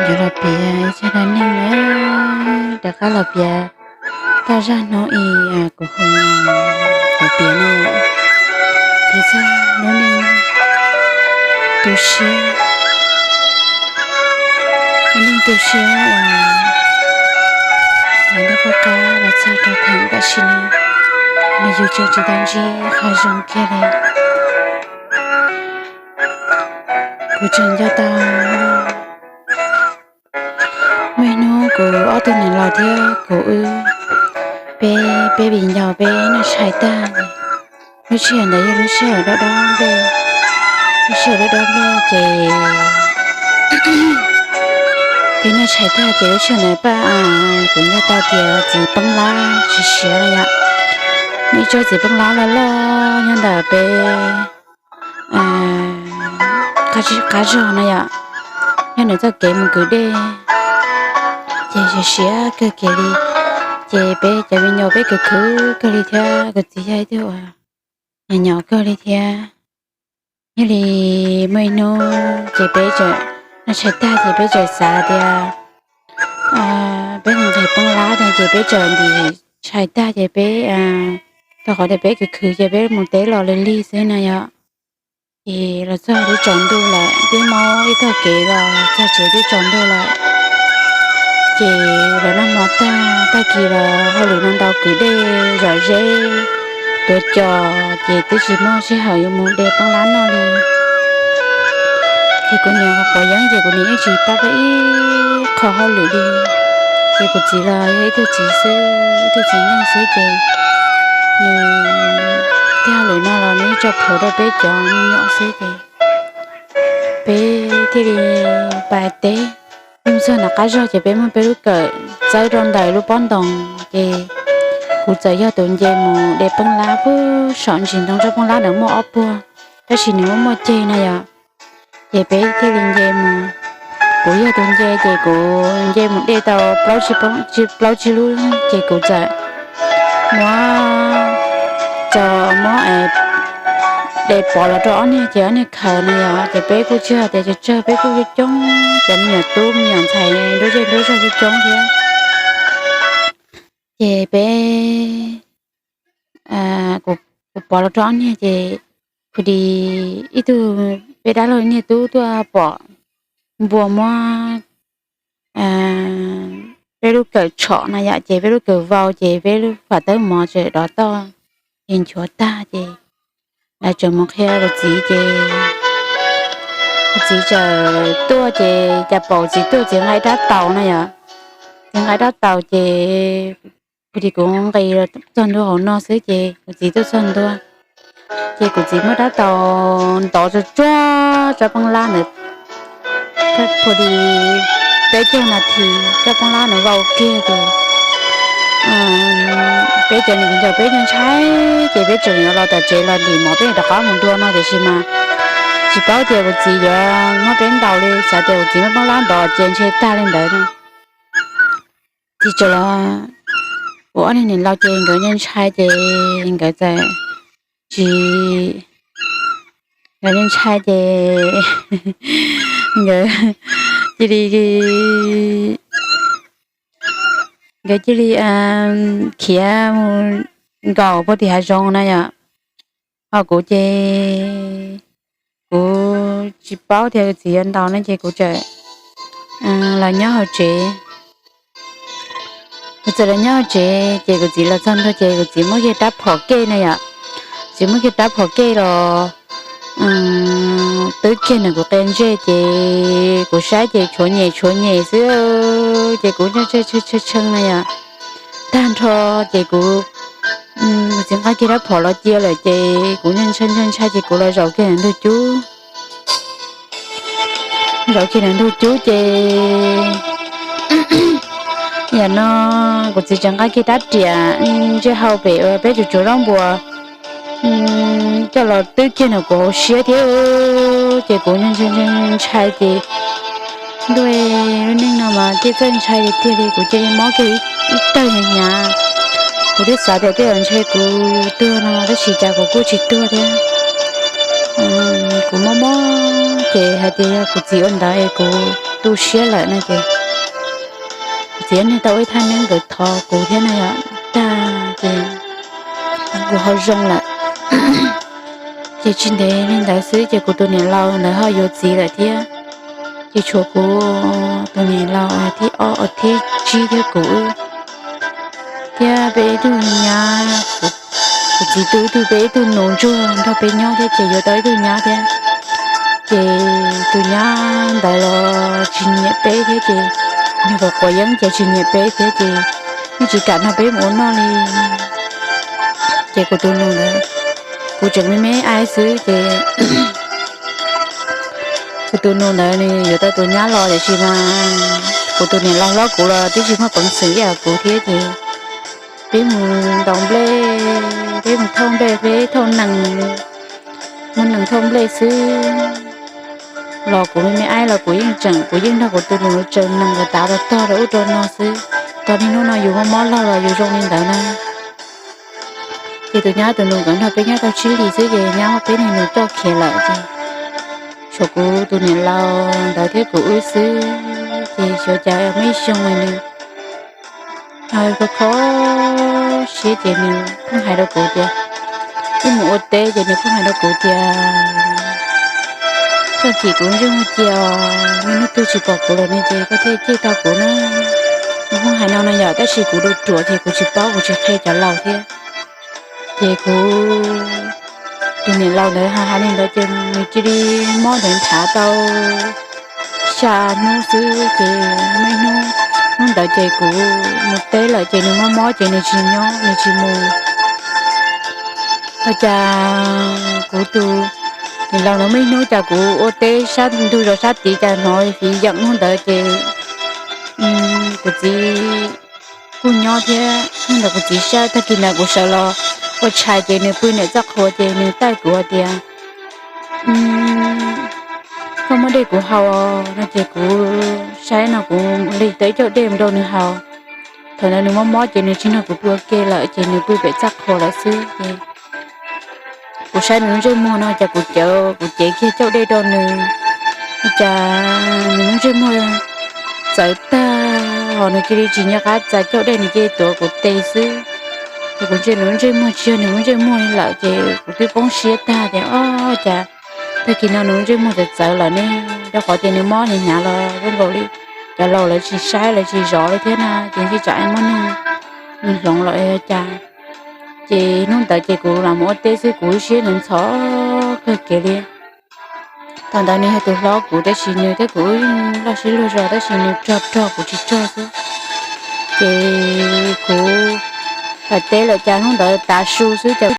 Yuav los piav ib zaj dab neeg na, rov qab los piav tau zaj hnub ib kuv hu, kuv piav no, piav txog lub neej tu siab, lub neej tu siab uas yog ntuj qub qab los txog rau thaum tam sim no, mas yus tseem tsis tau ntsib qhov zoo kiag li. Kuv tseem nco tau muaj ib hnub kuv ob tug niam laus thiab kuv wb, peb, peb viv ncaus peb noj tshais tag, lub sij hawm ntawd yog lub sij hawm dob dob nplej, lub sij hawm dob dob nplej ces peb noj tshais tag ces lub sij hawm ntawd paj, kuv nco tau tias txiv poob lab siav siav no yom, muaj ib tsob txiv poob lab loj loj nyob ntawm peb qab zog no yom, nyob ntawm txoj kev mus kwv dej, ces siav siav kawg kiag li. Ces peb cov viv ncaus peb khwv khwv kawg li thiab, kuv txiv yog ib tug uas nyom nyom kawg li thiab. Yog li muaj ib hnub ces peb txawm noj tshais tag ces peb txawm xav tias peb nqhis poob lab tag ces peb txawm ntim tshais tag ces peb, rau qhov tias peb khwv khwv ces peb mus teb los lig lig xwb no yom. Ces los txog twb tsaus ntuj lawm, twb mob ib tog kev los txog tsev twb tsaus ntuj lawm. Ces los noj hmo tag, tag kis los hauj lwm no ntau kwv dej zom zeb tuav cos ces twb tsis muaj sij hawm yuav mus de poob lab noj li. Ces kuv niam quav yeeb ces kuv niam yeej tsis pab peb ib qho hauj lwm li. Ces kuv txiv los yog ib tug txiv xwb, ib tug txiv neej xwb ces nws tej hauj lwm no los nws tso plhuav rau peb cov me nyuam xwb ces peb thiaj li pais teb. Mus txog nram qab zog ces peb muab peb lub kawm txawb rau ntawm lub pob ntoos ces kuv txawm yog tus nce mus de poob lab puag saum ntsis ntoo. Tsob poob lab ntawd muaj ob puag tab sis nws muaj muaj ceg no yom. Ces peb thiaj li nce mus, kuv yog tus nce ces kuv nce mus de tau plaub tsib lub ces kuv txawm muab tso, muab de pov los rau ob niag ces ob niag khaws no yom. Ces peb kuj tsis hais tias tsawg tsawg, peb kuj coob coob, cov me nyuam tub me nyuam ntxhais nruab zej nruab zog coob coob thiab. Ces peb, kuv pov los rau ob niag ces kuv di ib tug, peb dab laug ib niag tub tuaj pom npua muab peb lub kawm tshom no yom, ces peb lub kawm vau ces peb lub fam tawb mov tseem dov toj, ces nchuav tag ces lawv tseem mus qhia kuv txiv ces kuv txiv txawm tuaj ces cas pom txiv tuaj txiv nqa rab taus no yom. Txiv nqa rab taus ces kuv txiv kuv nqis txog ntua hauv no xwb ces kuv txiv tuaj txog ntua ces kuv txiv muab rab taus ntov tsuag tsuag tsob poob lab ntawd, pua li peb caug nas this tsob poob lab ntawd vau kiag ces peb cov niam viv ncaus peb ntshai ntshai ces peb tseem yuav los tom tsev los ntim mov peb rov qab mus dua no tiam sis mas tsis paub tias kuv txiv yuav muab peb ntaus li, xav tias kuv txiv muab poob lab ntov ces ntshe tag li ntawd no. Ces txawm los kuv ob niag niam laus ces nkawd ntshai ntshai ces nkawd txawm tsis, nkawd ntshai ntshai ces nkawd cia li, nkawd cia li khiav mus nkaum puag tim hav zoov na yom. Ho kuv ces kuv tsis paub tias kuv txiv yuav ntaus no ces kuv txawm los nyob hauv tsev. Kuv txawm los nyob hauv tsev ces kuv txiv los txog ntua ces kuv txiv muab kiag rab phom kej na yom. Txiv muab kiag rab phom kej los twb kiag nws kuv qe ntsej ces kuv saib ces tshuav nyem tshuav nyem xwb ces kuv tshee tshee na yom. Tag nrho ces kuv, kuv txiv nqa kiag rab phom los cia lawm ces kuv ntshai ntshai ntshai ces kuv los zaum kiag ntawm ntug cub. Zaum kiag ntawm ntug cub ces yam no kuv txiv tseem nqa kiag rab riam ntsej hau pem uas peb tsuas tsuav zaub npua coj los twb kiag ntawm kuv hauv siab thiab. Ces kuv ntshai ntshai ces ntuj, lub neej no mas thiaj txawj ntshai tiag tiag li, kuv cia li mob kiag ib tawg hnyav hnyav. Kuv twb xav tias tej zaum ntshe kuv tuag no tab sis cas kuv kuj tsis tuag thiab. Kuv mob mob ces hais tias yog kuv txiv ua ntawd es kuv tu siab lawm no ces txiv neej tau ib thaj neeb nkawd thov kuv thiab no yog tag ces kuv ho zoo lawm. Ces tsis ntev li ntawd xwb ces kuv tus niam laus ntawd ho yuav txiv lawm thiab. Ces tshuav kuv tus niam laus thib ob, thib tsib thiab kuv wb thiab peb ib tug nyab, kuv txiv tus ib tug, peb ib tug nus ntsuag nrog peb nyob thiab ces yuav tau ib tug nyab thiab. Ces tus nyab ntawd los tsis nyiam peb thiab ces nws quav quav yeeb ces tsis nyiam peb thiab ces yeej tsis kam nrog peb mus ua noj li. Ces kuv tus nus ntawd, kuv tseem me me aib xwb ces kuv tus nus ntawd nws yuav tau tus nyab los tiam sis mas kuv tus niam laus hlob kuv los twb tsis muaj peev xwm ib yam kuv thiab ces peb mus ntaus nplej, peb mus thauj nplej, peb thauj nees, muab nees thauj nplej xwb. Los kuv me me aib los kuv yeej tseem, kuv yeej nrog kuv tus nus tsaws nees los tav los tog rau ub rau no xwb. Txog niaj hnub no yus mob mob laug los yus zoo li ntawd na. Ces tus nyab tus nus nkawd nrog peb nyob tau tsib hlis xwb ces nyab muab peb niag nus coj khiav lawm ces tshuav kuv tus niam laus ntawd thiab kuv wb xwb. Ces xyov cas muaj ib xyoo nws kho kho siab ces nws pheej hais rau kuv tias, wb mus ua teb ces nws pheej hais rau kuv tias, koj cim kuv ntsej muag cia os, niaj hnub twg tsis pom kuv lawm ne ces koj thiaj cem tau kuv na. Nws pheej hais no no yom, tab sis kuv ruam ruam ces kuv tsis paub, kuv tsis qhia cov laus thiab. Ces kuv tus niam laus ntawd hais li ntawd ces nws cia li mob ntev nthav tau xya hnub xwb ces muaj ib hnub, hnub ntawd ces kuv mus teb lawm ces nws mob mob ces nws tsis nyob, nws tsis mus. Ua cas kuv tus niam laus ntawd muaj ib hnub cas kuv ua teb sab ntug zos sab tid cas hnov fiv yeem hnub ntawd ces kuv txiv kuj nyob thiab. Hnub ntawd kuv txiv saib, tag kis ntawd kuv sawv los ua tshais ces nws pw ntawm txaj qhua ces nws taij kuv hais tias, koj muab dej kuv haus no ces kuv saib no kuv li tau ib cauj dej mus rau nws haus. Thaum ntawd nws mob mob ces nws tsis nrog kuv pw ua ke lawm ces nws pw pem txaj qhua lawm xwb ces kuv saib nws lub ntsej muag no ces kuv cev, kuv cev kiag cauj dej rau nws, cas nws lub ntsej muag txawv tag, ho nws cia li tsis nco qab txais cauj dej, nws cia li tuav kuv tes xwb. Ces kuv ntsia nws lub ntsej muag tsis yog nws lub ntsej muag li lawm ces kuv twb poob siab tag tias, o, cas tag kis no nws lub ntsej muag txawv txawv lawm ne, rau qhov tias nws mob hnyav hnyav los zoo nkaus li cov laus lawv tsis saib lawv tsis zov li thiab na ces ntshe tsam mob nug nws hloov los cas. Ces hnub ntawd ces kuv los mus ua teb xwb kuv lub siab ntxhov kawg kiag li. Thaum ntawd nws yog tus hlob kuv tab sis nws thiab kuv loj siab luag zog tab sis nws rog rog kuv tsis rog xwb. Ces kuv pais teb lawm cas hnub ntawd tav su xwb ces